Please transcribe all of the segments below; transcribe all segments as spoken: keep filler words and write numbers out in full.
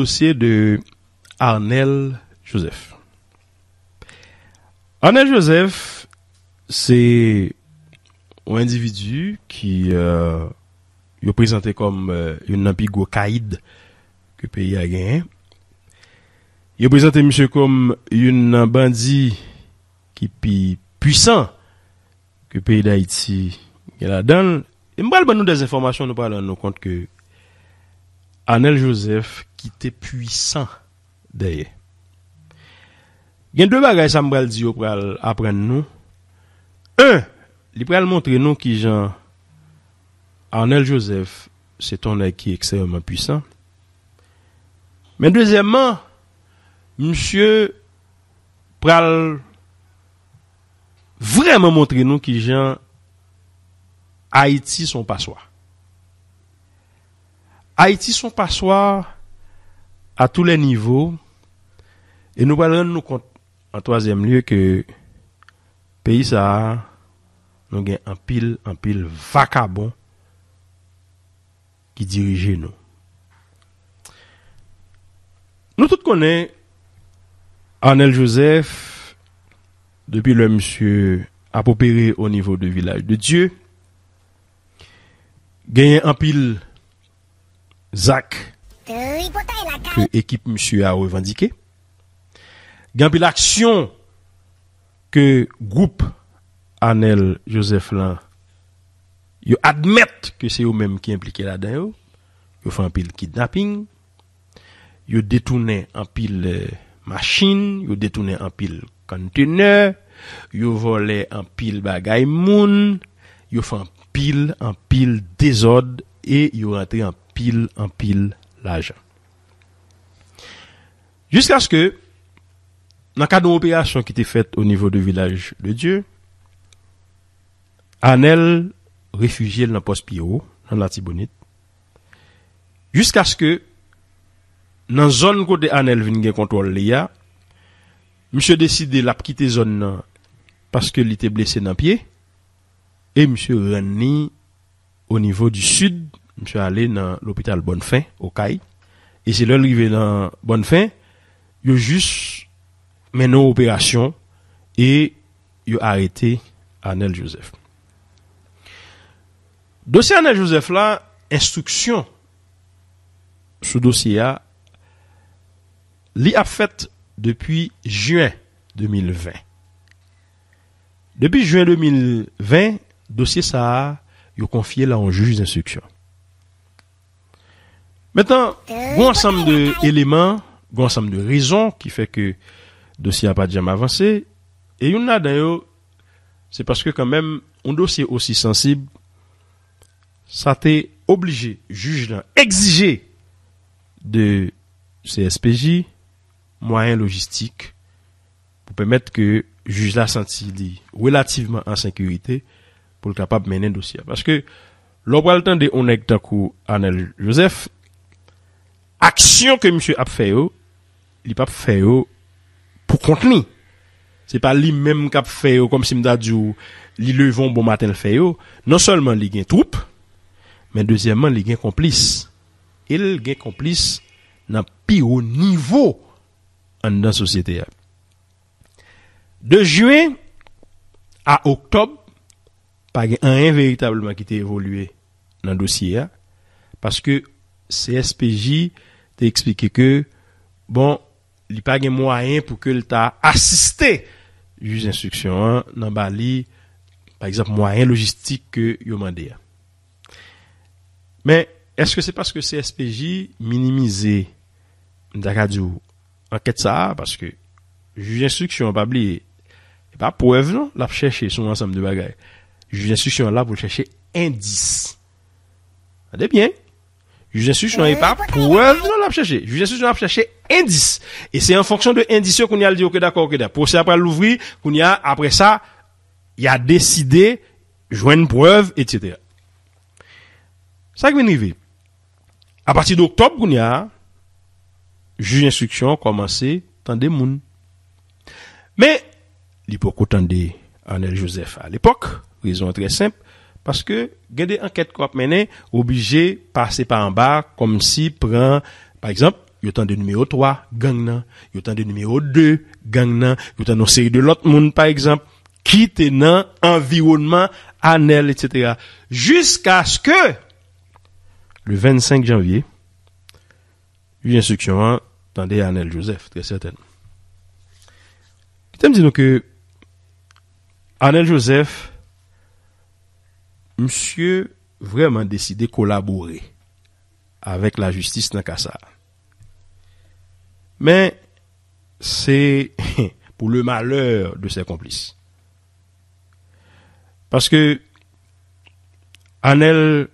Dosye de Arnel Joseph. Arnel Joseph se yon endividi ki euh, yo prezante kòm euh, youn nan pi gwo kayid ke peyi a genyen. Yo prezante misye kòm youn nan bandi ki pi pwisan ke peyi Dayiti gen ladan l. E m pral ban nou dè enfòmasyon, nou pral rann nou kont ke Arnel Joseph kite pwisan dèyè. Gen de bagay sa m pral di yo pral aprann nou. En, li pral montre nou kijan Arnel Joseph se ton nèg ki ekstrèmman pwisan. Men dezyèmman, misye pral vrèman montre nou kijan Ayiti se yon paswa. Ayiti se yon paswa a tou lè nivo, e nou pral rann nou kont an twazyèm lye ke peyi sa a, nou gen anpil, anpil vakabon ki dirije nou. Nou tout konnen Arnel Joseph, depi lè misye ap opere o nivo de Vilaj de Dye, genyen anpil zak ke ekip misye a revandike. Gen anpil aksyon ke gwoup Arnel Joseph lan yo admèt ke se yo menm ki enplike ladan yo. Yo fè anpil kidnaping, yo detounen anpil eh, machin, yo detounen anpil konntenè, yo vòlè anpil bagay moun, yo fè anpil, anpil dezòd e yo rantre anpil, anpil lajan. Jiskaske, nan kad yon operasyon ki te fèt o nivo de Vilaj de Dye, Anèl refijye l nan pòs Pyewo, nan Latibonit, jiskaske nan zòn kote Anèl vin gen kontwòl li a, misye deside l ap kite zòn nan paske li te blese nan pye, e misye rann li o nivo di sid, misye ale nan lopital Bòn Fen, Okay, e se lè l rive nan Bòn Fen, yo jis mennen yon operasyon e yo arete Anèl Joseph. Dosye Anèl Joseph la, enstriksyon sou dosye a, li ap fèt depi jen de mil ven. Depi jen de mil ven, dosye sa a, yo konfye l a yon jij enstriksyon. Mentnan, gen yon ansanm de eleman, gen yon ansanm de rezon ki fè ke dosye a pa t janm avanse, e youn ladan yo, se paske kanmenm, yon dosye osi sansib, sa te oblije jij lan egzije de C S P J mwayen lojistik pou pèmèt ke jij la santi li relativman an sekirite pou l kapab mennen dosye a. Paske lè w pral tande yon nèg tankou Anèl Joseph, aksyon ke misye ap fè yo, li p ap fè yo pou kont li. Se pa li menm k ap fè yo, kòmsi m ta di w, li leve yon bon maten l fè yo. Non sèlman li gen twoup, men dezyèmman li gen konplis. E l gen konplis nan pi wo nivo anndan sosyete a. De jen a oktòb, pa gen anyen veritableman ki te evolye nan dosye a, paske C S P J te eksplike ke, bon, li pa gen mwayen pou ke l ta asiste jij enstriksyon an nan ba li, pa egzanp, mwayen lojistik ke yo mande a. Men, èske se paske C S P J minimize, m ta ka di w, ankèt sa a? Paske jij enstriksyon an, pa bliye, e pa prèv non, l ap chèche sou yon ansanm de bagay. Jij enstriksyon an la pou l chèche endis. Tande byen. Jij enstriksyon an, e pa prèv non, l ap chèche. Jij enstriksyon an ap chèche endis. E se an fonksyon de endis yo, kounye a l di, oke, dakò, oke, dakò. Pwosè a pral louvri, kounye a, apre sa, y a deside jwenn prèv, etsetera. Sa k vin rive? Apati de oktòb kounye a, jij enstriksyon an kòmanse tande moun. Men, li poko tande Anèl Joseph alepòk, rezon an trè senp, paske gen de ankèt ke w ap mennen, w oblije pase pa anba, kòmsi pran, pa egzanp, yo tande nimewo twa gang nan, yo tande nimewo de gang nan, yo tande yon seri de lòt moun, pa egzanp, ki te nan anviwònman Anèl, etsetera. Jiskaske le vennsenk janvye, jij enstriksyon an tande Anèl Joseph, trè sètènman. Kite m di nou ke Anèl Joseph, misye vrèman deside kolabore avèk lajistis nan ka sa a. Men, se pour le malheur de ses complices. Paske Anèl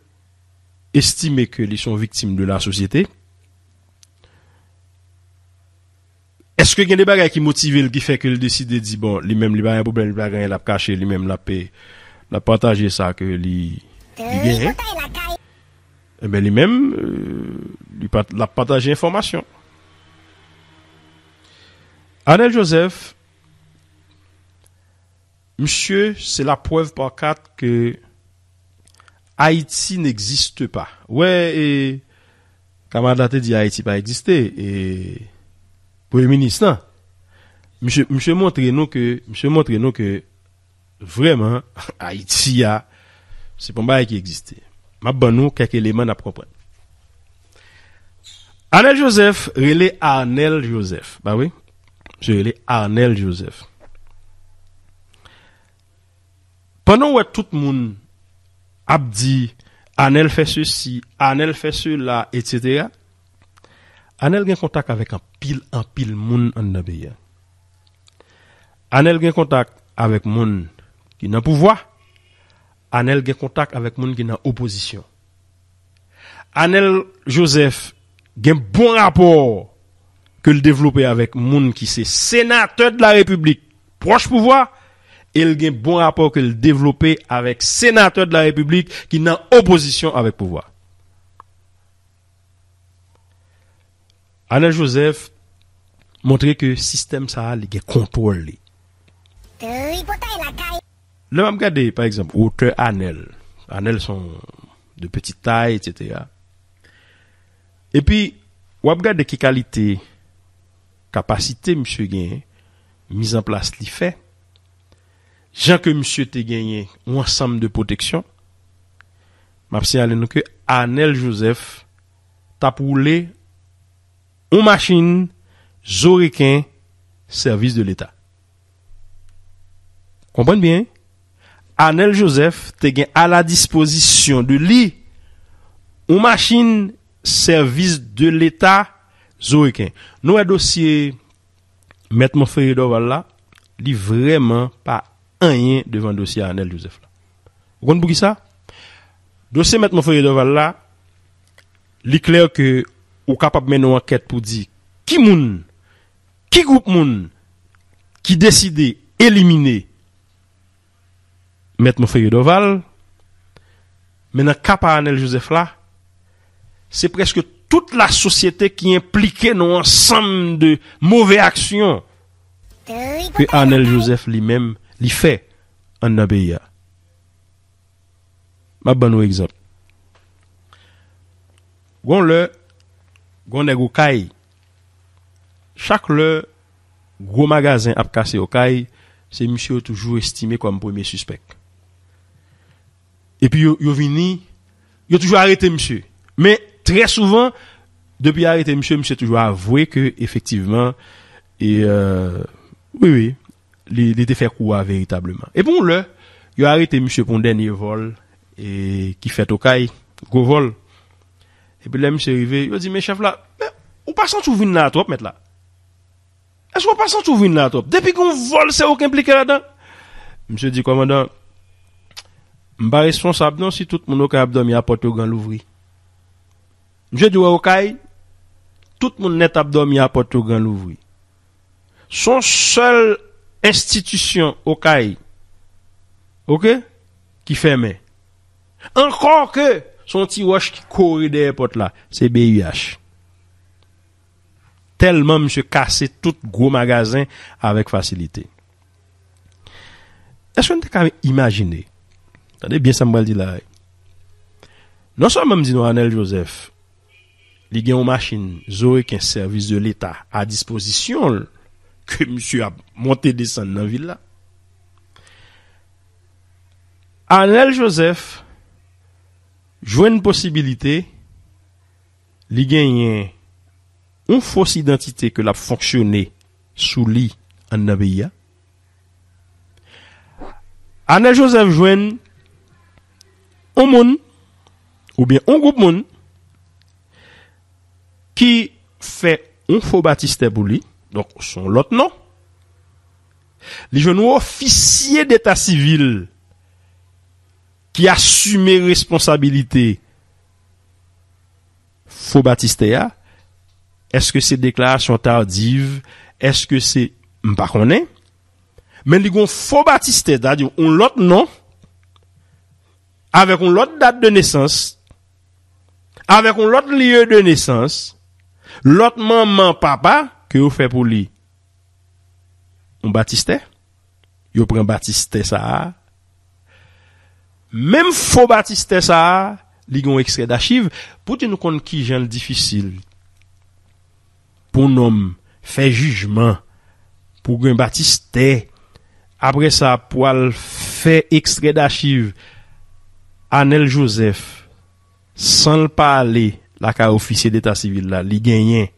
estime ke li se yon viktim de la sosyete. Èske gen de bagay ki motive l, ki fè ke l deside di, bon, li menm, li pa gen pwoblèm, li pa gen anyen l ap kache, li menm, l ap, l ap pataje sa ke li, li genyen? Ebyen, li menm, euh, li pa, l ap pataje enfòmasyon. Anèl Joseph, misye, se la preuve par quatre que Haïti n'existe pas. Wè, e, kamarad la te di Ayiti pa egziste, e, premye minis lan. Misye, misye montre nou ke, misye montre nou ke vrèman, Ayiti a, se pa yon bagay ki egziste. M ap ban nou kèk eleman n ap konprann. Anèl Joseph rele Arnel Joseph. Ba wi, misye rele Arnel Joseph. Pandan w wè tout moun ap di, Anèl fè sesi, Anèl fè sela, etsetera, Anèl gen kontak avèk anpil, anpil moun anndan peyi a. Anèl gen kontak avèk moun ki nan pouvwa. Anèl gen kontak avèk moun ki nan opozisyon. Anèl Joseph gen bon rapò ke l devlope avèk moun ki se senatè de la Repiblik, pwòch pouvwa, e l gen bon rapò ke l devlope avèk senatè de la Repiblik ki nan opozisyon avèk pouvwa. Anèl Joseph montre ke sistèm sa a, li gen kontwòl li. Tripotay lakay. Lè m ap gade, pa egzanp, wotè Anèl, Anèl se yon de petite taille, etsetera. Epi, w ap gade ki kalite kapasite misye genyen, mizanplas li fè, jan ke misye te genyen yon ansanm de pwoteksyon, m ap siyale nou ke Anèl Joseph t ap woule yon machin zo reken sèvis de Leta. Konprann byen, Anèl Joseph te gen a la dispozisyon de li yon machin sèvis de Leta zo reken. Nou wè dosye Mèt Monferrier Dorval la, li vrèman pa anyen devan dosye Anèl Joseph la. Ou konn poukisa? Dosye Mèt Monferrier Dorval la, li klè ke ou kapab mennen yon ankèt pou di ki moun, ki gwoup moun ki deside elimine Mèt Monferrier Dorval, men nan ka pa Anèl Joseph la, se prèske tout lasosyete ki enplike nan yon ansanm de move aksyon ke Anèl Joseph li menm li fè anndan peyi a. M ap ban nou egzanp. Gon lè, gon nèg Okay, chak lè gwo magazen ap kase Okay, se misye yo toujou estime kòm premye sispèk. Epi yo, yo vini, yo toujou arete misye. Men, trè souvan, depi yo arete misye, misye toujou avwe ke, efektivman, e, euh, wi, wi, li, li te fè kou a veritableman. Epi yon lè, yo arete misye pou yon dènye vòl, e, ki fèt Okay, gwo vòl. Epi lè misye rive, yo di, men chèf la, men ou pa santi w vin la twòp, mèt la? Èske w pa santi w vin la twòp? Depi gen yon vòl, se ou k enplike ladan. Misye di, kòmandan, m pa responsab non si tout moun Okay ap dòmi a pòt yo gran louvri. Misye di, wè Okay, tout moun nèt ap dòmi a pòt yo gran louvri. Se yon sèl enstitisyon Okay, oke, ki fèmen. Ankò ke se yon ti wòch ki kore dèyè pòt la, se B I H. Tèlman misye kase tout gwo magazen avèk fasilite. Èske n te ka imajine? Tande byen sa m pral di la. Non sèlman m di nou Anèl Joseph, Li gen yon machin zo reken sèvis de leta a dispozisyon l, ke misye ap monte desann nan vil la. Anèl Joseph jwenn posibilite li genyen yon fos idantite ke l ap fonksyone sou li anndan peyi a. Anèl Joseph jwenn yon moun oubyen yon gwoup moun ki fè yon fo batistè pou li, donk se yon lòt non. Li jwenn yon ofisye deta sivil ki asime responsabilite fo batistè a. Èske se deklarasyon tardiv? Èske se, m pa konnen. Men li gon fo batistè, sètadi yon lòt non, avèk yon lòt dat de nesans, avèk yon lòt lye de nesans, lòt manman papa ke yo fè pou li yon batistè. Yo pran batistè sa a. Menm fo batistè sa a, li gen yon ekstrè dachiv. Pou di nou konn kijan l difisil pou nonm fè jijman pou gen batistè. Apre sa, pou al fè ekstrè dachiv Anèl Joseph, san l pa ale lakay ofisye deta sivil la, li genyen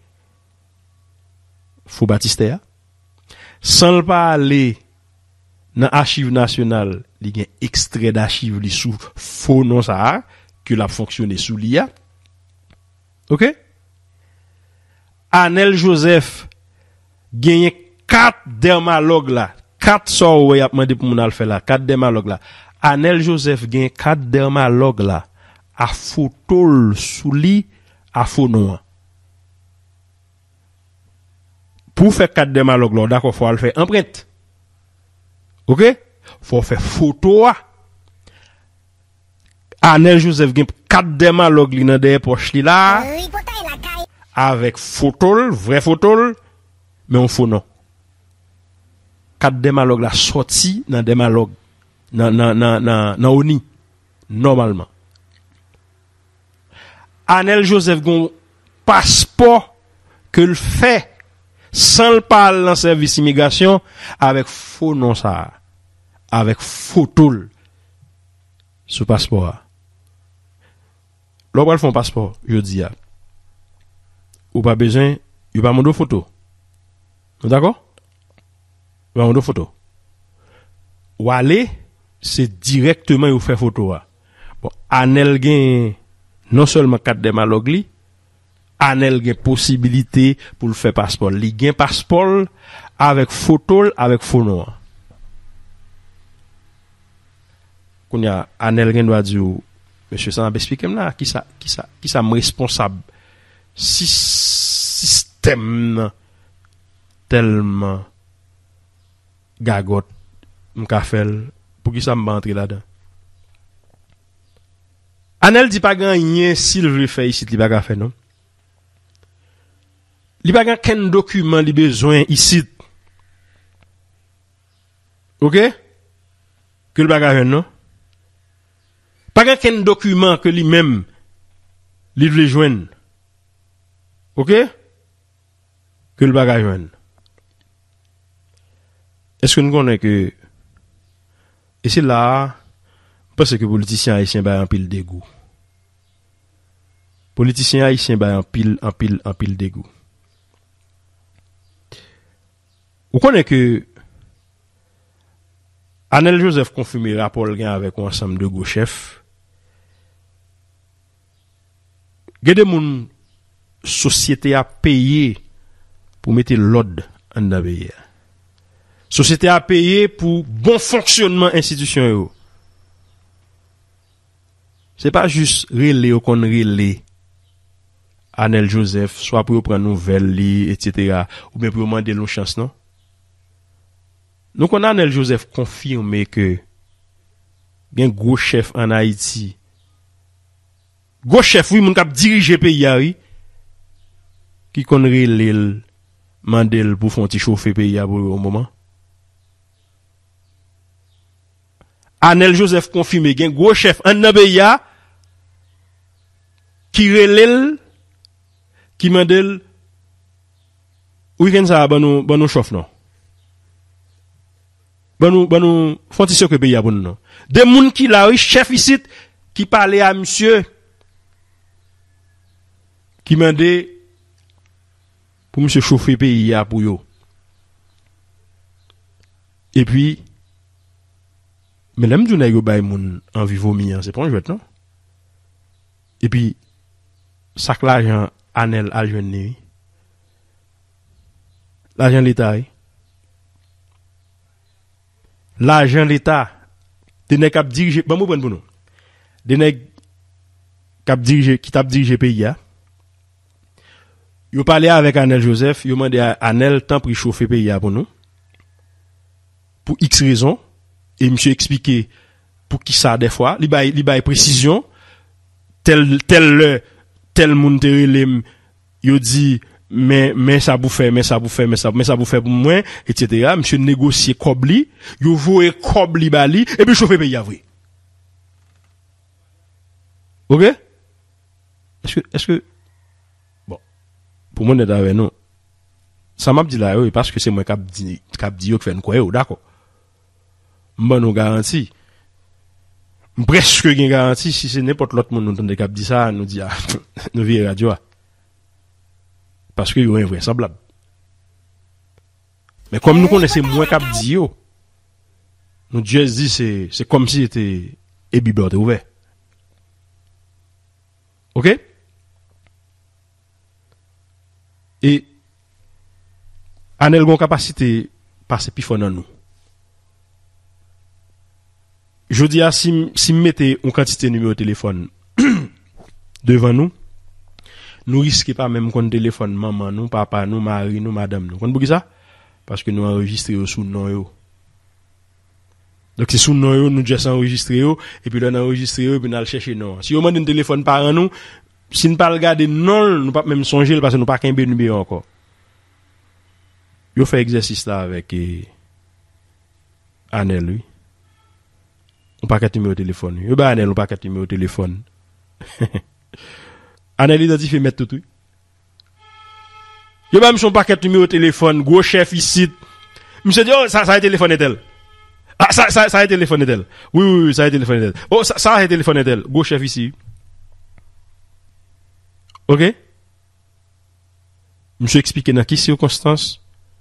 fo batistè a. San l pa ale nan achiv nasyonal, li gen ekstrè dachiv li sou fo non sa a, ke l ap fonksyone sou li a. Oke? Anèl Joseph genyen kat dèmalòg la. Kat sa w wè y ap mande pou moun al fè la. Kat dèmalòg la. Anèl Joseph gen kat dèmalòg la a foto l sou li a fo non an. Pou w fè kat dèmalòg la, w dakò, fò w al fè anprent. Oke? Fò w fè foto a. Anèl Joseph gen kat dèmalòg li nan dèyè pòch li la a, avèk foto l, vrè foto l, men yon fo non. Kat dèmalòg la sòti nan dèmalòg, nan, nan, nan, nan, nan oni, nòmalman. Anèl Joseph gen yon paspò ke l fè san l pa al nan sèvis imigrasyon avèk fo non sa a, avèk foto l sou paspò a. Lè w pral fè yon paspò jodi a, ou pa bezwen, yo pa mande w foto. Nou dakò? Yo pa mande w foto. Ou ale, se dirèkteman yo fè foto a. Bon, Anèl gen non sèlman kat dèmalòg li, Anèl gen posibilite pou l fè paspò l. Li gen paspò l avèk foto l, avèk fo non an. Kounye a, Anèl gen dwa di w, "Mesye, sa n ap eksplike m la, kisa, kisa, kisa m responsab si sistèm nan tèlman gagòt, m ka fè l, poukisa m pa antre ladan?" Anèl di pa gen anyen si l vle fè isit, li pa ka fè non. Li pa gen kenn dokiman li bezwen isit. Oke? Ke l pa ka jwenn non. Pa gen kenn dokiman ke li menm li vle jwenn. Oke? Ke l pa ka jwenn. Èske n konnen ke, e se la a, m panse ke politisyen ayisyen bay anpil degou. Politisyen ayisyen bay anpil, anpil, anpil degou. Ou konnen ke Anèl Joseph konfime rapò l gen avèk yon ansanm de gwo chèf. Gen de moun sosyete a peye pou mete lòd anndan peyi a. Sosyete a peye pou bon fonksyònman enstitisyon yo. Se pa jis rele yo konn rele Anèl Joseph, swa pou yo pran nouvèl li, etsetera, oubyen pou yo mande l yon chans, non. Nou konn Anèl Joseph konfime ke gen gwo chèf ann Ayiti. Gwo chèf, wi, moun k ap dirije peyi a, wi, ki konn rele l, mande l pou fè yon ti chofe peyi a pou yon moman. Anèl Joseph konfime gen gwo chèf anndan peyi a ki rele l ki mande l, "Wikenn sa a, ban nou, ban nou chòf non. Ban nou, ban nou, fè yon ti sekwe peyi a pou nou non." De moun ki la, wi, chèf isit, ki pale a misye, ki mande pou misye chofe peyi a pou yo. Epi, men lè m di w nèg yo bay moun anvi vomi an, se pa yon jwèt non. Epi, sa k lajan Anèl al jwenn li, wi. Lajan Leta, wi. Lajan Leta. De nèg k ap dirije, ban m reprann pou nou. De nèg k ap dirije, ki t ap dirije peyi a. Yo pale avèk Anèl Joseph, yo mande a Anèl, "Tanpri, chofe peyi a pou nou." Pou X rezon, e misye eksplike pou ki sa dèfwa, li bay, li bay presizyon, tèl, tèl lè, tèl moun te rele m, yo di, "Men, men sa pou fè, men sa pou fè, men sa, men sa pou fè pou mwen, etsetera." Misye negosye kòb li, yo voye kòb li ba li, epi chofe peyi a vre. Oke? Èske, èske, bon, pou mwen nèt avè nou, sa m ap di la yo, e paske se mwen k ap di, k ap di yo, k fè n kwè yo, dakò. M ban nou garanti. M prèske gen garanti, si se nenpòt lòt moun nou tande k ap di sa, nou di, a, nou vire radyo a. Paske yo envresanblab. Men kòm nou konnen se mwen k ap di yo, nou just di se, se kòmsi se te e Bib la w te ouvè. Oke? E Anèl gen yon kapasite pase pi fò nan nou. Jodi a, si m, si m mete yon kantite nimewo telefòn devan nou, nou riske pa menm konn telefòn manman nou, papa nou, mari nou, madanm nou. Konn poukisa? Paske nou anrejistre yo sou non yo. Donk, se sou non yo, nou just anrejistre yo, epi lè n anrejistre yo, epi n al chèche non an. Si yo mande n telefòn paran nou, si n pa al gade non l, nou p ap menm sonje l, paske nou pa kenbe nimewo ankò. Yo fè egzèsis la avèk, eh, Anèl, wi. Yon pakèt nimewo telefòn, wi. Yo bay Anèl yon pakèt nimewo telefòn. Anèl idantifye mèt tout, wi. Yo ba misye yon pakèt nimewo telefòn, gwo chèf isit. Misye di, "Oh, sa, sa e telefòn entèl. Ah, sa, sa, sa e telefòn entèl. Wi, wi, wi, sa e telefòn entèl. Oh, sa, sa e telefòn entèl." Gwo chèf isi. Oke? Misye eksplike nan ki sikonstans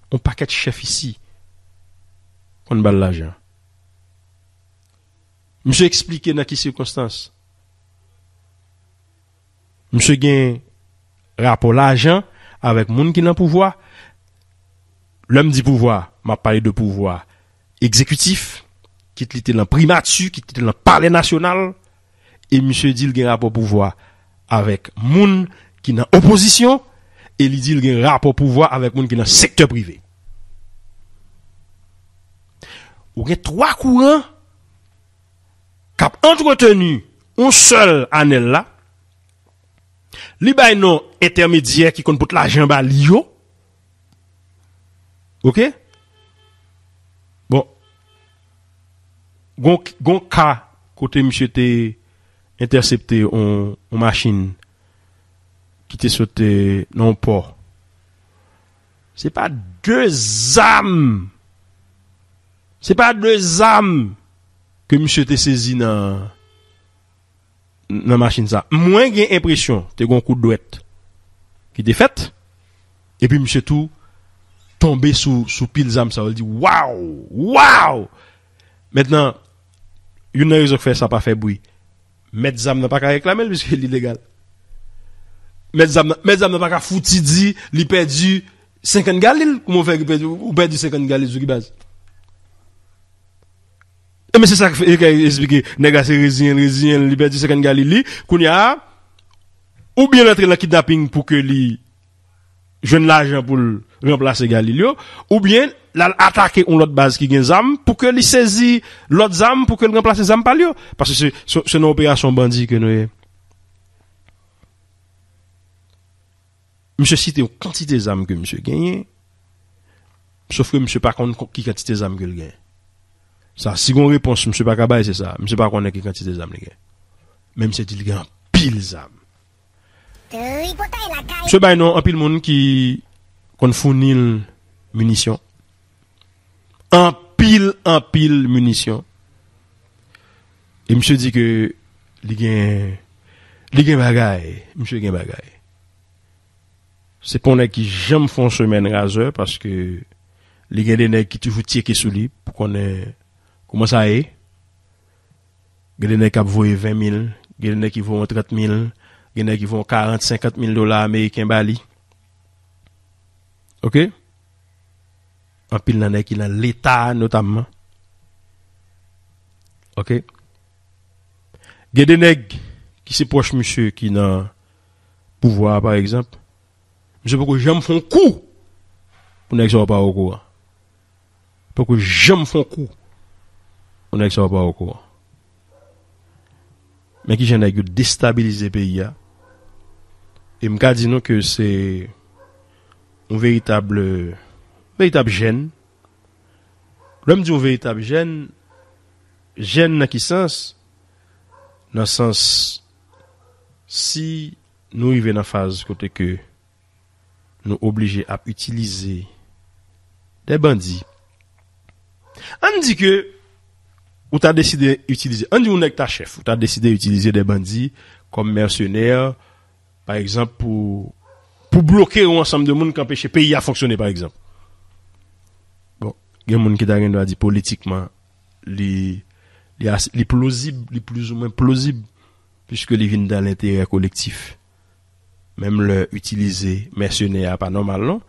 yon pakèt chèf isi konn ba l lajan. Misye eksplike nan ki sikonstans. Misye gen rapò lajan avèk moun ki nan pouvwa. Lè m di pouvwa, m ap pale de pouvwa egzekitif, kit li te nan primati, kit li te nan palè nasyonal, e misye di l gen rapò pouvwa avèk moun ki nan opozisyon, e li di l gen rapò pouvwa avèk moun ki nan sektè prive. Ou gen twa kouran k ap antreteni yon sèl Anèl la. Li bay non entèmedyè ki konn pot lajan ba li yo. Oke? Bon. Gon, gon ka kote misye te entèsepte on, on machin ki te sot, eh, nan yon pò. Se pa de zam. Se pa de zam ke misye te sezi nan, nan machin sa. Mwen gen enpresyon te gon kout dwèt ki te fèt, epi misye tou tonbe sou, sou pil zam sa yo. Li di, "Waw! Waw!" Mentnan, youn nan rezon k fè sa pa fè bri, mèt zam nan pa ka reklame l, piske li legal. Mèt zam nan, mèt zam nan pa ka fouti di li pèdi senkant galil. Kouman w fè ki pèdi, ou pèdi senkant galil sou ki baz? E men se sa k fè, e k esplike, nèg la se reziyen l, reziyen l, li pèdi senkant galil li. Kounye a, oubyen l antre nan kidnaping pou ke li jwenn lajan pou l ranplase galil yo, oubyen l al atake yon lòt baz ki gen zam pou ke li sezi lòt zam pou ke l ranplase zam pa l yo. Paske se, se, se nan operasyon bandi ke nou ye. Misye site yon kantite zam ke misye genyen, sof ke misye pa konn kon-, ki kantite zam ke l genyen. Sa, si gon repons misye pa ka bay, se sa. Misye pa konnen ki kantite zam li genyen. Men misye di l gen anpil zam. Tripotay lakay. Misye bay non anpil moun ki konn founi l minisyon. Anpil, anpil minisyon. E misye di ke li gen, li gen bagay. Misye gen bagay. Se pa yon nèg ki janm fè yon semèn razè, paske li gen de nèg ki toujou tcheke sou li pou konnen kòman sa ye. Gen de nèg k ap voye ven mil, gen de nèg ki voye yon trant mil, gen nèg ki voye yon karant, senkant mil dola ameriken ba li. Oke? Anpil nan nèg ki nan Leta a, notamman. Oke? Gen de nèg ki se pwòch misye ki nan pouvwa a, pa egzanp. Misye poko janm fè yon kou pou nèg sa yo pa okouran. Poko janm fè yon kou pou nèg sa yo pa okouran. Men kijan nèg yo destabilize peyi a. E m ka di nou ke se yon veritab, veritab jèn. Lè m di yon veritab jèn, jèn nan ki sans? Nan sans, si nou rive nan faz kote ke nou oblije ap itilize de bandi. Ann di ke ou ta deside itilize, ann di ou nèg ta chèf, ou ta deside itilize de bandi kòm mèsenè, pa egzanp, pou, pou bloke yon ansanm de moun k anpeche peyi a fonksyone, pa egzanp. Bon, gen moun ki ta gen dwa di politikman, li, li, as- li plozib, li plizoumwen plozib, piske li vin dan lenterè kolektif. Menm lè itilize mèsenè a pa nòmal non.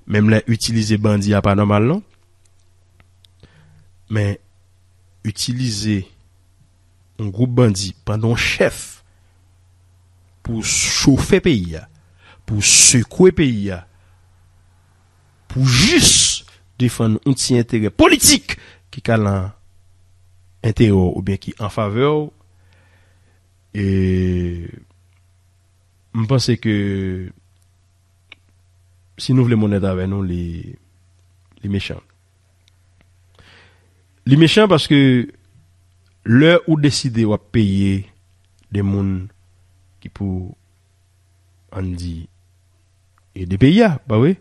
Menm lè itilize bandi a pa nòmal non. Men itilize yon gwoup bandi pandan yon chèf pou chofe peyi a, pou sekwe peyi a, pou jis defann yon ti enterè politik ki ka nan enterè w oubyen ki an favè w. E m panse ke si nou vle m onèt avè nou, li, li mechan. Li mechan paske lè ou deside w ap peye de moun ki pou, ann di, ede peyi a, pa vre?